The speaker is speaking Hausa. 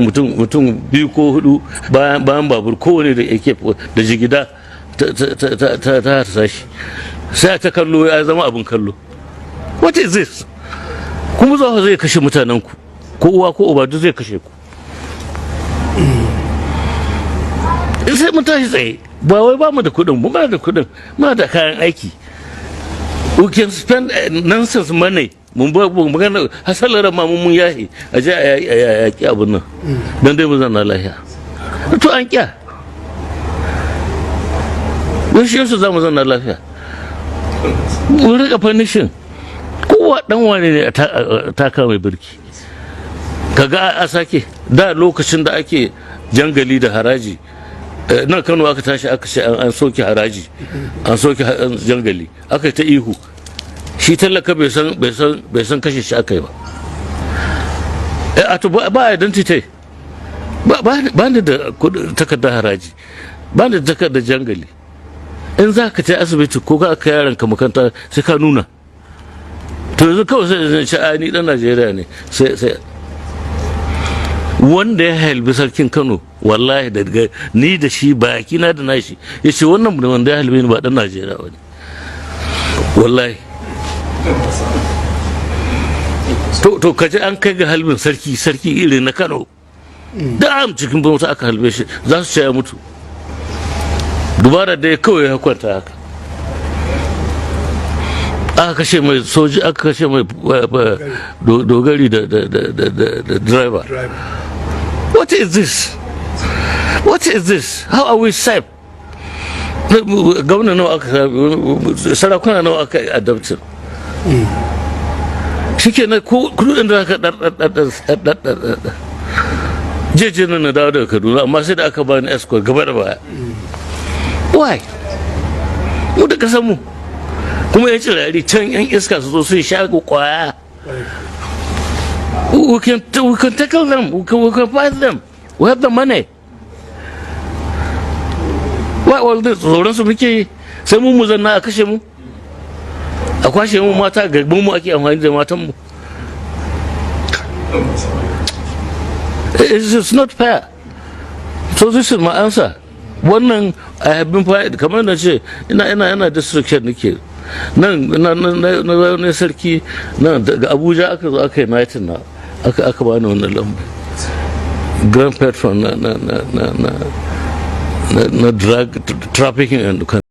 mutum biyu ko hudu bayan babur, kowane da AK da jigida ta tashi, sai ta kallo, ya zama abin kallo. What is this? Kuma za zai kashe mutanen ku, ko uwa ko uba, duk zai kashe ku. Sai mun tashi tsaye. Ba wai ba mu da kuɗin, mu da kuɗin, muna da kayan aiki. We can spend nonsense money. Mun ba magana hasalar ma mun yahi a je a yaƙi abin nan don dai mu zanna lahiya. To an kya. Yaushe za mu zanna lafiya? Mu rika punishing kowa, dan wane ne a taka mai birki. Kaga a sake da lokacin da ake jangali da haraji nan Kano, aka tashi aka ce an soke haraji, an soke jangali, aka yi ta ihu. Shi talaka bai san kashe shi aka yi ba. A to ba identity ba, ba ni da takardar haraji, ba ni da takardar jangali. In za ka je asibiti ko ka kai yaron ka makaranta, sai ka nuna. To yanzu kawai sai zai ce, "A ni dan Najeriya ne." Sai wanda ya halbi sarkin Kano, wallahi daga ni da shi, baki na da nashi, ya ce wannan wanda ya halbe ni ba dan Najeriya ba ne, wallahi. To kaji an kai ga halbin sarki, sarki irin na Kano da am cikin mota aka halbe shi, za su ce ya mutu. Dubara da ya kawai ya kwanta haka, aka kashe mai soji, aka kashe mai dogari da driver. What is this? What is this? How are we safe? Gwamna nawa aka, sarakuna nawa aka adopted? Shike na kudin da aka ɗarɗarɗarɗarɗar jeje na dawo daga Kaduna, amma sai da aka bani escort gaba da baya. Why? Mu da kasan mu kuma yan tsirari can, yan iska su zo su sha kwaya. We can tackle them. We can fight them. We have the money. Why all this? Tsoron su muke yi? Sai mu zanna a kashe mu, a kwashe mu mata, gaban mu ake amfani da matan mu. It's not fair. So this is my answer. Wannan I have been, kamar na ce, ina district head nake nan na sarki nan daga Abuja, aka zo aka yi knighting na, aka bani wannan lamba, grand patron na drug trafficking and